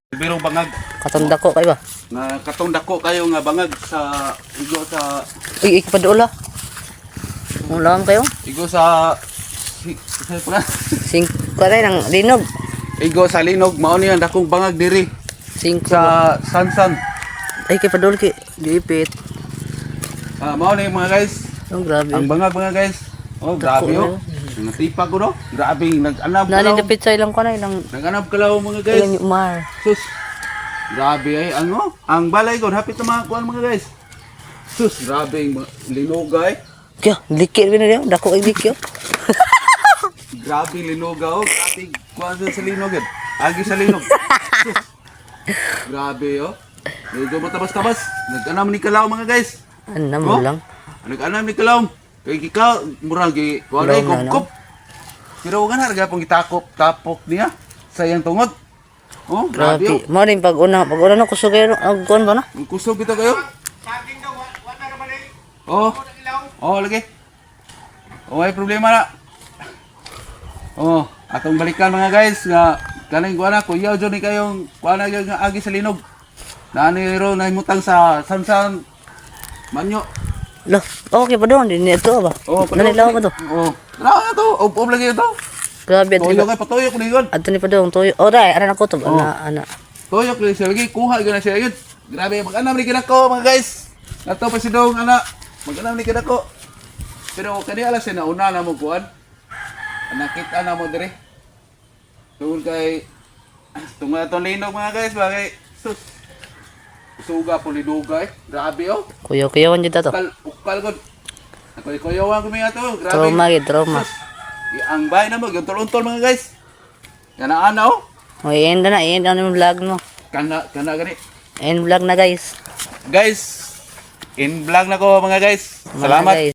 Birong bangag. Katong dako kay ba? Nga katong dako kayo nga bangag sa igo sa Uy, ikipaduol ah. Ang lawom kayo. Igo sa si, sa pala. Sing kuan ng linog. Igo sa linog, mao ni ang dakong bangag diri Singko. sa Sansan. Ay, kay padul kay giipit. Ah, mao ni mga guys. Oh, grabe. Ang bangag, mga guys. Oh, grabe oh. Natipa ko no. Grabe nag-anab Nani kalaw. dapit sa ilang kuan ilang Nag-anab kalaw, mga guys. ilang umar. Sus. Grabe ay ang oh. Ang balay ko hapit na mga kuan, mga guys. Sus, grabe ang linog ay. Kya, liki rin na dako ay liki. Oh. Grabe linog oh. Grabe kuan sa linog yun. Agi sa linog. Sus. Grabe oh. Medyo matabas-tabas. Nag-anam ni kalaw, mga guys. Ano mo Oh? lang. Nag-anam ni kalaw. Kay gikaw murag gi kuan ay Law na, no? kupkop. Pero nga na pong gitakop tapok niya sa iyang tungod. Oh, grabe oh. Grabe. Mo rin pag una no kusog kayo ang kuan ba no? Ang kusog bitaw kayo. Oh. Oh, lagi. Oh, ay problema na. Oh, atong balikan, mga guys, nga kaning kuan na kuyaw jud ni kayong kuan na gyud nga agi sa linog. Naani ro nahimutang sa Sansan Manyo. Lo, okay pa doon din ito ba? Oh, Nani lawa ba to? Oh. Lawa na to. Up up lagi ito. Grabe ato Tuyo kay patuyok ni yun. ato ni pa doon toyo. Oh, dai ara na ko to. Oh. Ana ana. Tuyok ni siya lagi, kuha gyud na siya yun. Grabe, mag-anam ni kinako, mga guys. Nato pa si dong ana. Mag-anam ni kinako. Pero kani ala siya nauna na mo kuan. Nakita na mo dire. Tungod kay tunga atong linog, mga guys, bagay sus. Suga po linuga eh. Grabe oh. Kuyaw-kuyawan jud ato. Ukal ukal gud. Nakoy-kuyawan ko mga to. Grabe. Trauma gid, trauma. Sus. Ang bahay na mo, gyuntol-untol, mga guys. Kana ana oh. Oh, end na, end na yung vlog mo. Kana kana gani. End vlog na, guys. Guys, in vlog na ko, mga guys. Mga Salamat. guys.